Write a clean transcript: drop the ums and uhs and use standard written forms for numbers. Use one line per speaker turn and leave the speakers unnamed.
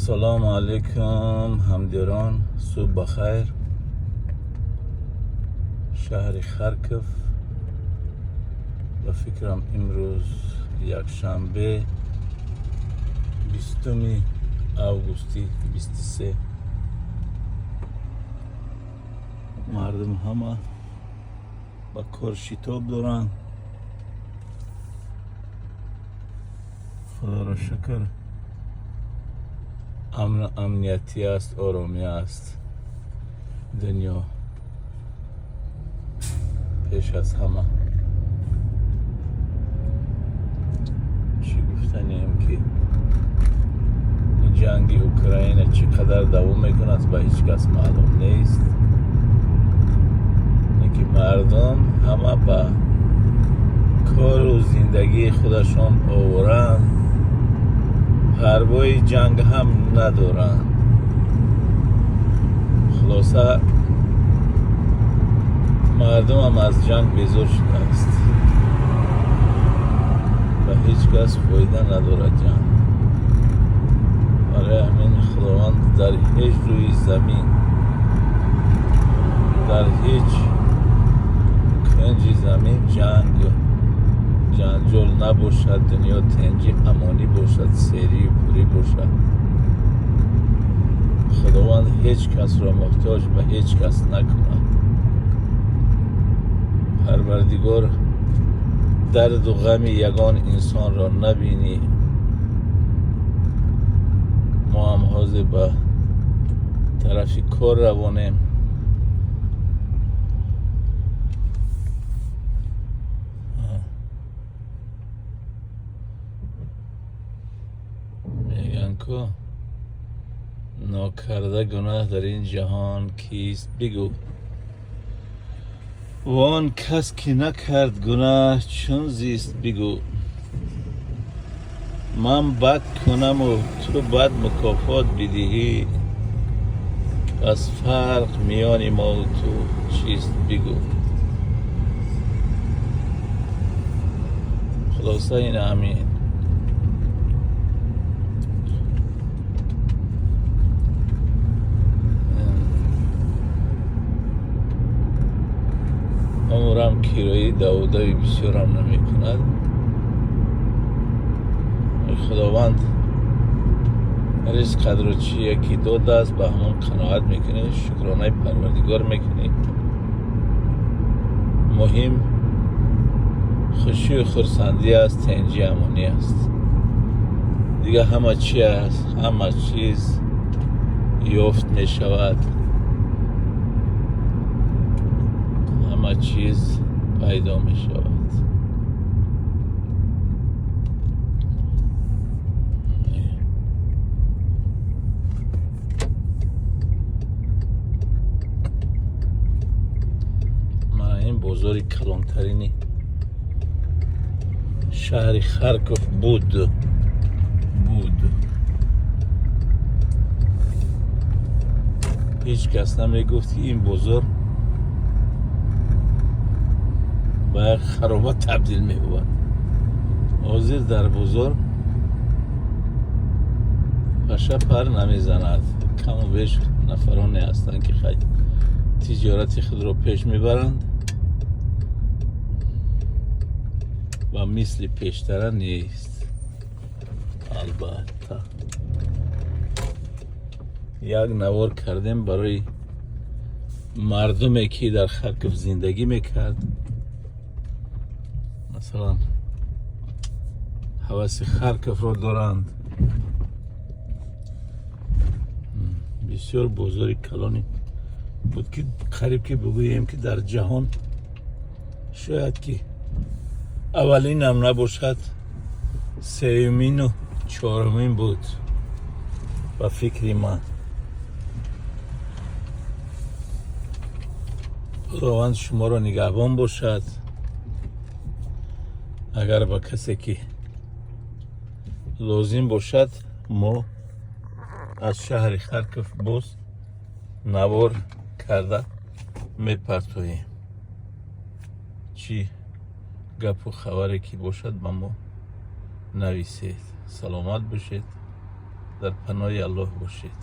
Ассалому алайкум, ҳамдиёрон, субҳ бахайр. Шаҳри Харков, ба фикрам, имрӯз якшанбе, 20 августи 23. Мардум ҳама ба кор шитоб доранд. Худоро шукр, амну амниятӣ аст, оромӣ аст. Дунё пеш аз ҳама. Чӣ гуфтанием, ки ин ҷанги Украина чӣ қадар давом мекунад, ба ҳеҷ кас маълум нест. Ки мардум ҳама ба кору зиндагии худашон овораанд, парвои ҷанг ҳам надоранд. Хулоса, мардумам аз ҷанг безор шудааст. Ба ҳеҷ кас фоида надорад ҷанг. Барои ҳамин Худованд дар ҳеҷ рӯи замин, дар ҳеҷ кунҷи замин ҷанг ҷанҷол набошад, дунё тинҷӣ, амонӣ бошад, серию пурӣ бошад. Худованд ҳеҷ касро муҳтоҷ ба ҳеҷ кас накунад. Парвардигор, дарду ғами ягон инсонро набинӣ. Мо ҳам ҳозир ба тарафи кор равонем. Мегӯянд ку, нокарда гуноҳ дар ин ҷаҳон кист, бигӯ. Вон кас ки накард гуноҳ, чун зист, бигӯ. Ман бад кунаму ту бад мукофот бидиҳӣ, пас фарқ миёни мову ту чист, бигӯ. Хулоса, ин ҳамин. Умрам кироӣ давудави бисёрам намекунад. Худованд ризқатро чи яке додааст, ба ҳамон қаноат мекунӣ, шукронаи Парвардигор мекунӣ. Муҳим хушию хурсандӣ аст, тинҷӣ, амонӣ аст. Дига ҳама чи аст, ҳама чиз ёфт мешавад, ҳама чиз пайдо мешавад. Мана ин бозори калонтарини шаҳри Харков буд. Ҳеҷ кас намегуфт, ки ин бозор ба як хароба табдил меёбад. Ҳозир дар бозор паша пар намезанад. Каму беш нафароне ҳастанд, ки хай тиҷорати худро пеш мебаранд ва мисли пештара нест. Албатта, як навор кардем барои мардуме, ки дар Харков зиндагӣ мекард, масалан, ҳаваси Харковро доранд. Бисёр бозори калоне буд, ки қариб ки бигӯем, ки дар ҷаҳон шояд ки аввалинам набошад, сеюмину чорумин буд, ба фикри ман. Худованд шуморо нигаҳбон бошад. Агар ба касе ки лозим бошад, мо аз шаҳри Харков боз навор карда мепартоем. Чӣ гапу хабаре ки бошад, ба мо нависед. Саломат бошед. Дар паноҳи Аллоҳ бошед.